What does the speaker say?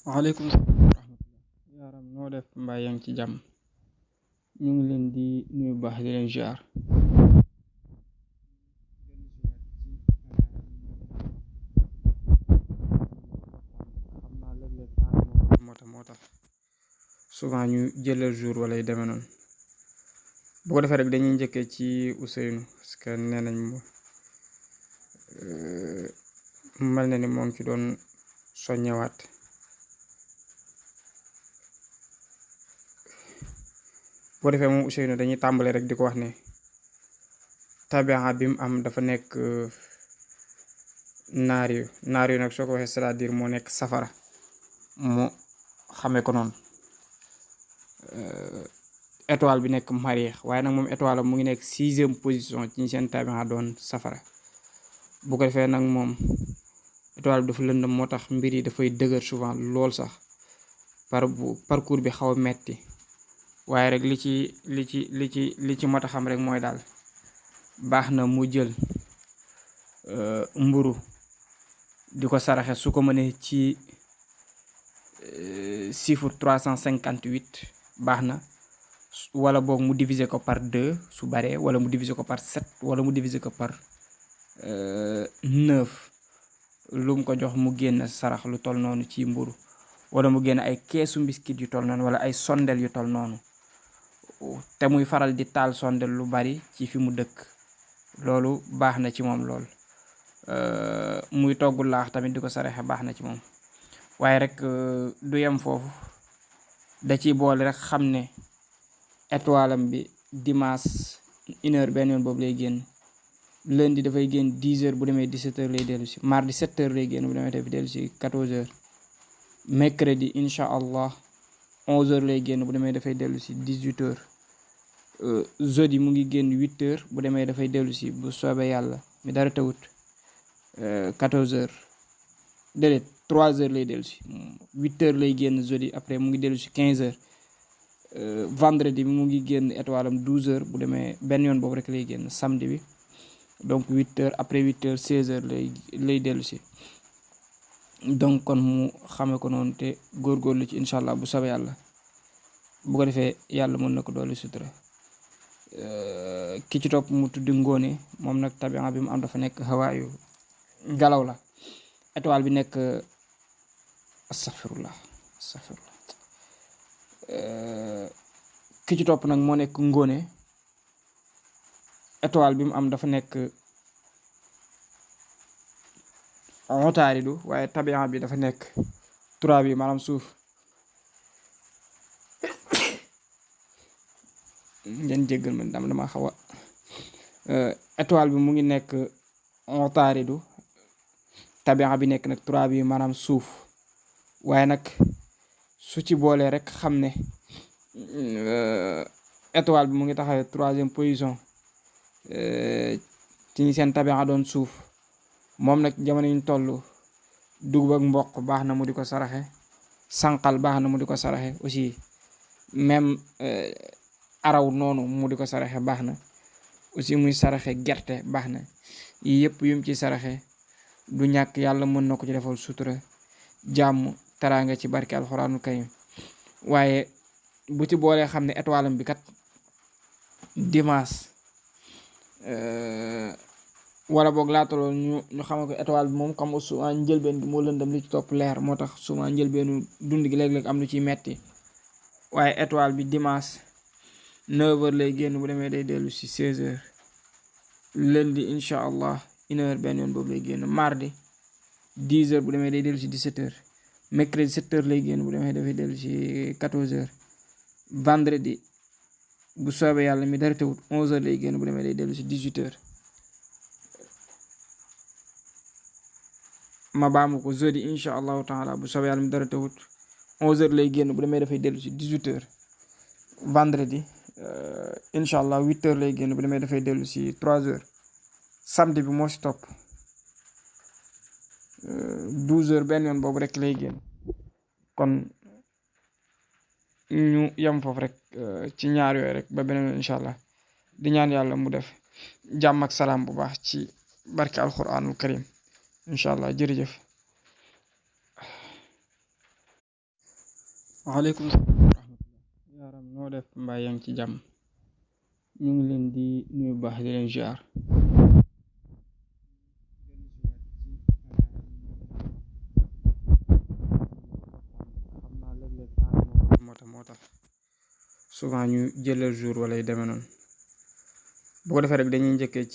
waaleykum salaam wa rahmatullah yaaram noo def mbaa yaa ngi ci jàmm. ñu ngi leen di nuyu baax di leen ziar. xam naa léeg-léeg moo tax souvent ñu jëlal jour wala yu demee noonu. bu ko defee rek dañuy njëkkee ci Ousseynou parce que nee nañ mu mel na ni moo ngi ci doon soññewaat. bu ko defee moom Ousseynou dañuy tàmbale rek di ko wax ne tabia bi mu am dafa nekk naar yu nag soo ko waxee c'est-à-dire moo nekk safara mu xamee ko noonu. étoile bi nekk Mariix waaye nag moom étoile mu ngi nekk 6e position ci ñi seen tabia doon safara. bu ko defee nag moom étoile bi dafa lëndëm moo tax mbir yi dafay dëgër souvent lool sax parcours bi xaw a metti waaye rek li ci mat a xam rek mooy daal baax na mu jël mburu di ko saraxe su ko mënee ci chiffre 358 baax na, wala boog mu diviser ko par 2 su baree, wala mu diviser ko par 7 wala mu diviser ko par 9 lu mu ko jox mu génn sarax lu toll noonu ci mburu, wala mu génn ay keesu mbiskit yu toll noonu wala ay sondel yu toll noonu te muy faral di taal sondel lu bari ci fi mu dëkk. loolu baax na ci moom lool. muy togg laax tamit di ko saraxe baax na ci moom. waaye rek du yem foofu, da ciy boole rek xam ne étoile am bi dimanche 1h benn yoon boobu lay génn, lundi dafay génn 10h bu demee 17h lay dellu si, mardi 7h lay génn bu demee dafay dellu si 14h, mercredi incha allah 11h lay génn bu demee dafay dellu si 18h, jeudi mu ngi génn 8h bu demee dafay dellu si bu soobee yàlla mi dara tawut 14h déedéet 3h lay dellu si, 8h lay génn jeudi, après mu ngi dellu si 15h. vendredi bi mu ngi génn étoile am 12h bu demee benn yoon boobu rek lay génn samedi bi, donc 8h après 8h 16h lay dellu si. donc kon mu xame ko noonu te góorgóorlu ci incha allah bu soobee yàlla. bu ko defee yàlla mën na ko dolli sutura. ki ci topp mu tudd Ngóone, moom nag tabia bi mu am dafa nekk hawaayu ngelaw la. étoile bi nekk astaghfirullah ki ci topp nag moo nekk Ngóone, étoile bi mu am dafa nekk Otaaridu, waaye tabia bi dafa nekk turaab bi maanaam suuf. ngeen jéggal ma dama xaw a étoile bi mu ngi nekk Otaaridu, tabia bi nekk nag turaab bi maanaam suuf. waaye nag su ci boolee rek xam ne étoile bi mu ngi taxawee 3e position ci ñi seen tabia doon suuf. moom nag jamono yuñ toll dugub ak mboq baax na mu di ko saraxe, sànqal baax na mu di ko saraxe aussi, même araw noonu mu di ko saraxe baax na aussi, muy saraxe gerte baax na. yii yëpp yum ci saraxe du ñàkk yàlla mën na ko ci defal sutura, jàmm, teraanga ci barke alxuraanul karim. waaye bu ci boolee xam ne étoile am bi kat dimanche wala boog laata loolu ñu xamal ko étoile bi moom comme souvent njëlbeen gi moo lëndam, li ci topp leer, moo tax souvent njëlbeenu dund gi léeg-léeg am lu ciy metti. waaye étoile bi dimanche 9h lay génn bu demee day dellu si 16h. lundi incha allah 1h benn yoon boobu lay génn, mardi 10h bu demee day dellu si 17h, mercredi 7h lay génn bu demee dafay dellu si 14h, vendredi bu soobee yàlla mi dara tawut 11h lay génn bu demee day dellu si 18h. ma baamu ko jeudi incha allahu taala bu soobee yàlla mi dara tawut 11h lay génn bu demee dafay dellu si 18h. vendredi incha allah 8h lay génn bu demee dafay dellu si 3h. samedi bi moo si topp 12h benn yoon boobu rek lay génn. kon ñu yem foofu rek ci ñaar yooyu rek ba beneen incha allah di ñaan yàlla mu def jàmm ak salaam bu baax ci barke alquranul karim incha allah. jërëjëf. waaleykum salaam wa rahmatullah. Yaaram noo def mbaa yaa ngi ci jàmm. ñu ngi leen di nuyu baax di leen ziar. xam naa léeg-léeg moo tax souvent ñu jëlal jour wala yu demee noonu bu ko defee rek dañuy njëkkee